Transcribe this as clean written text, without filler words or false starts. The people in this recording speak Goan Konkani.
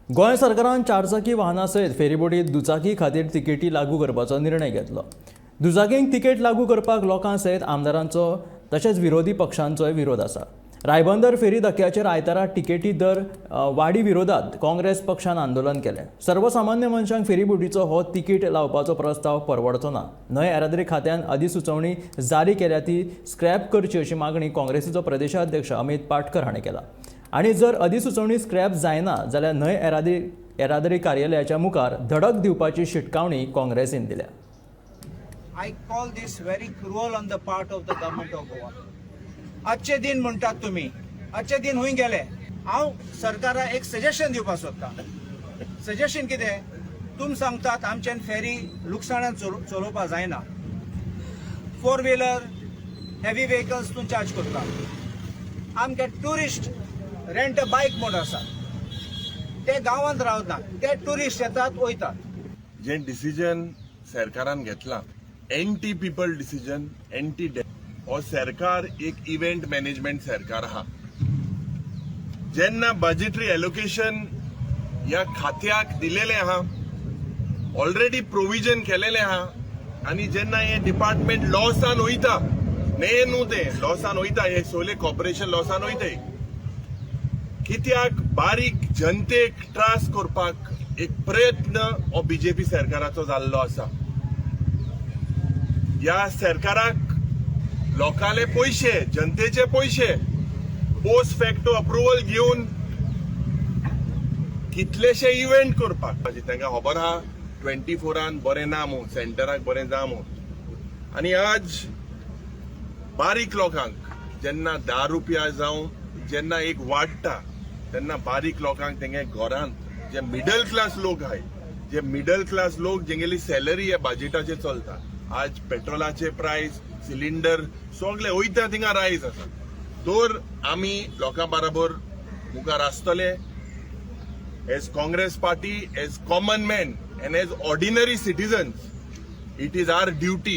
गोंय सरकारान चारचाकी वाहनां सयत फेरीबोटीत दुचाकी खातीर तिकेटी लागू करपाचो निर्णय घेतलो. दुचाकींक तिकेट लागू करपाक लोकां सयत आमदारांचो तशेंच विरोधी पक्षांचोय विरोध आसा. रायबंदर फेरी धक्क्याचेर आयतारा तिकेटी दर वाडी विरोधात काँग्रेस पक्षान आंदोलन केलें. सर्वसामान्य मनशांक फेरीबोटीचो हो तिकीट लावपाचो प्रस्ताव परवडचो ना. न्हंय येरादारी खात्यान अधिसुचोवणी जारी केल्या ती स्क्रॅप करची अशी मागणी काँग्रेसीचो प्रदेशाध्यक्ष अमित पाटकर हाणें केला. आनी जर अधिसुचोवणी स्क्रॅप जायना जाल्यार न्हंय येरादारी कार्यालयाच्या मुखार धडक दिवपाची शिटकावणी काँग्रेसीन दिल्या. I call this very cruel on the part of the government of Goa. आजचे दिन म्हणटात तुम्ही, आजचे दिन हुंय गेले? हांव सरकाराक एक सजेशन दिवपाक सोदतां. सजेशन कितें? तुमी सांगतात आमच्यान फेरी लुकसाणान चलोवपाक जायना. फोर व्हिलर, हेवी व्हेकल्स तूं चार्ज करता. आमचे ट्युरिस्ट रेंट बायक म्हूण आसा, ते गांवांत रावना, ते ट्युरिस्ट येतात वयतात. जे डिसिजन सरकारान घेतला, एंटी पिपल डिसिजन, एंटी. हो सरकार एक इव्हेंट मॅनेजमेंट सरकार आहा. जेन्ना बजेटरी एलोकेशन ह्या खात्याक दिलेलें आहा, ऑलरेडी प्रोविजन केलेलें आहा आनी जेन्ना हें डिपार्टमेंट लॉसान वयता, न्ही न्हू, तें लॉसान वयता, हे सोले कॉर्पोरेशन लॉसान वयताय कित्याक? बारीक जनतेक त्रास करपाक एक प्रयत्न हो बीजेपी सरकाराचो जाल्लो आसा. ह्या सरकाराक लोकांले पयशे, जनतेचे पयशे पोस्ट फॅक्टो अप्रुव्हल घेवन कितलेशे इव्हेंट करपाक. तांकां खबर आहा 24रान बरें ना म्हूण, सेंटराक बरें जा म्हूण. आनी आज बारीक लोकांक जेन्ना 10 रुपया जावं जेन्ना एक वाडटा, तेन्ना बारीक लोकांक तेंगे घरांत जे मिडल क्लास लोक आहाय, जे मिडल क्लास लोक जेंगेली सॅलरी ह्या बजेटाचेर चलता, आज पेट्रोलाचे प्रायस, सिलिंडर सगळे वयता थिंगा रायज आसा. तर आमी लोकां बराबर मुखार आसतले as Congress Party, as common man and as ordinary citizens. It is our duty.